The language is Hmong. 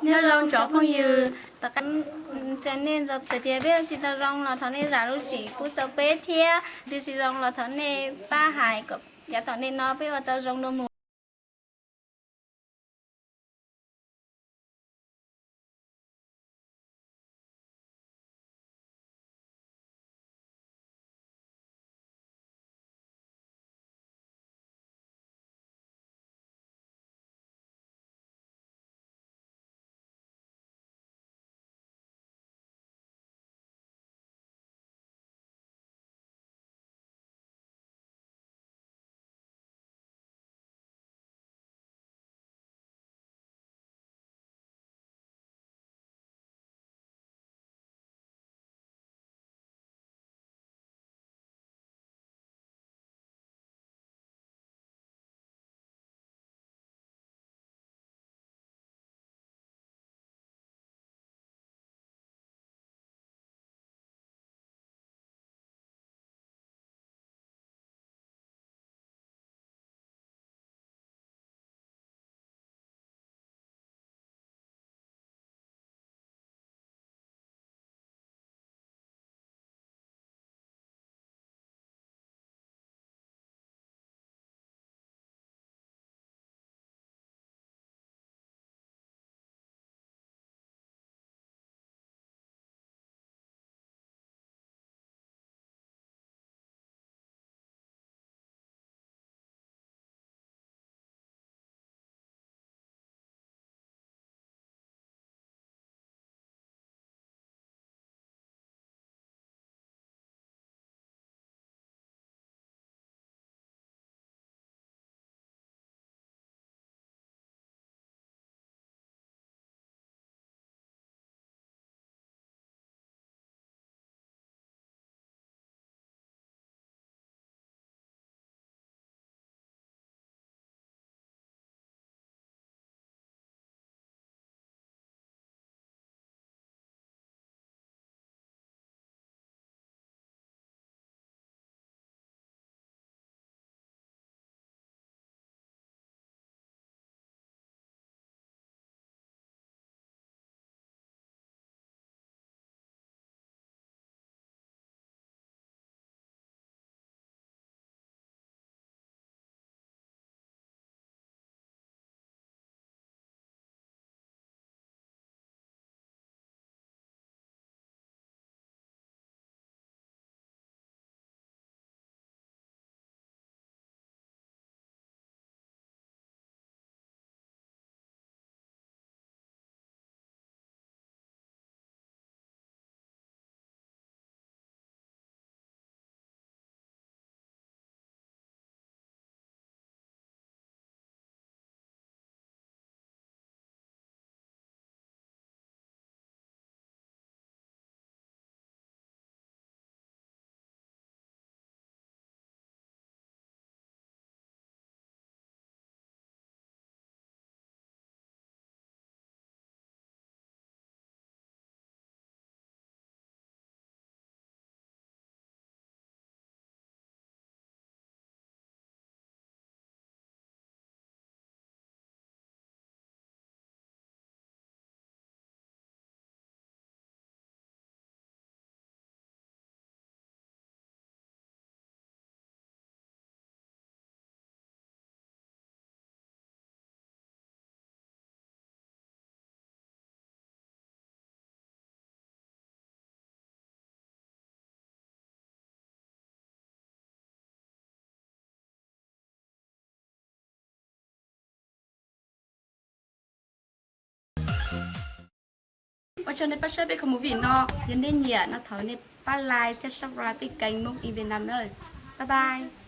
Nyob zoo tsoom phooj ywg, tom qab nej txais tias peb ua si tau zoo los thov nej zam lub txim pub txog peb thiab, ua si zoo los thov nej pab hais kom yav tom ntej no peb ua tau zoo dua mus. Ua tsaug nej pab saib peb cov movie no, yog nej nyiam no thov nej pab like thiab subscribe peb kênh Hmong in Việt Nam na. Bye bye.